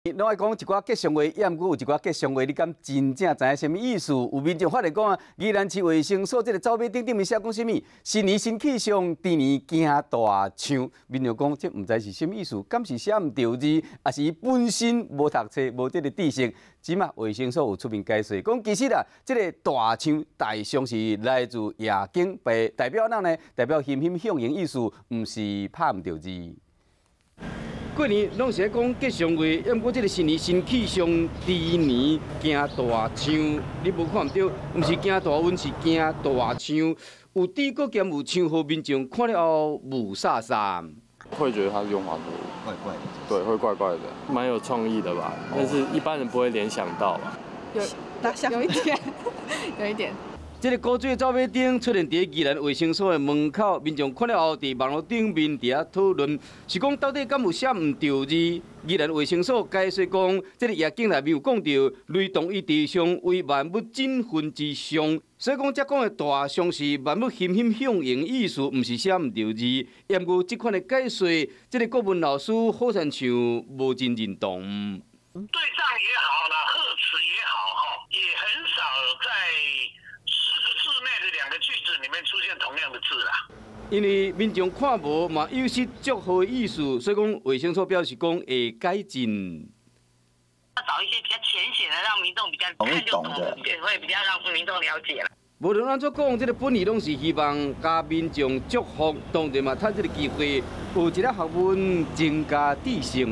攏愛講一寡吉祥話，抑毋過有一寡吉祥話，你敢真正知影啥物意思？有民眾發現講啊，宜蘭市衛生所這个走馬燈頂面寫講啥物？新年新氣象，豬年行大象。民眾講這毋知是啥物意思，敢是寫毋著字，抑是伊本身無讀冊，無這个知識？這馬衛生所有出面解釋，講其實啊，這个大象大象是來自夜間，代表哪呢？代表欣欣向榮意思，毋是拍毋著字。過年攏是咧講吉祥話，抑毋過這个新年新氣象，豬年行大象，你無看毋著，毋是行大運，是行大象。有豬閣兼有象，予民眾看了後霧煞煞。會覺得它是用法錯誤，怪怪的。對，會怪怪的，蠻有創意的吧？但是一般人不會聯想到吧？有大象，有一點，有一點。這个古水走馬燈出現佇宜蘭衛生所的門口，民眾看了後，佇網路頂面佇遐討論，是講到底敢有寫毋著字？宜蘭衛生所解釋講，這个藥經內面有講著，雷動伊地上為萬物振奮之象，所以講這講的大象是萬物欣欣向榮意思，毋是寫毋著字。毋過這款的解釋，這个國文老師好親像無真認同。對仗也好啦，賀詞也好，哈，也很少在10個字內的兩個句子裡面出現同樣的字啦。因為民眾看無嘛，有失祝賀的意思，所以講衛生所表示講會改進。要找一些比較淺顯的，讓民眾比較容易懂的，也會比較讓民眾了解啦。無論按怎講，這个本意攏是希望共民眾祝福，當然嘛，趁這个機會學一下學問，增加知識。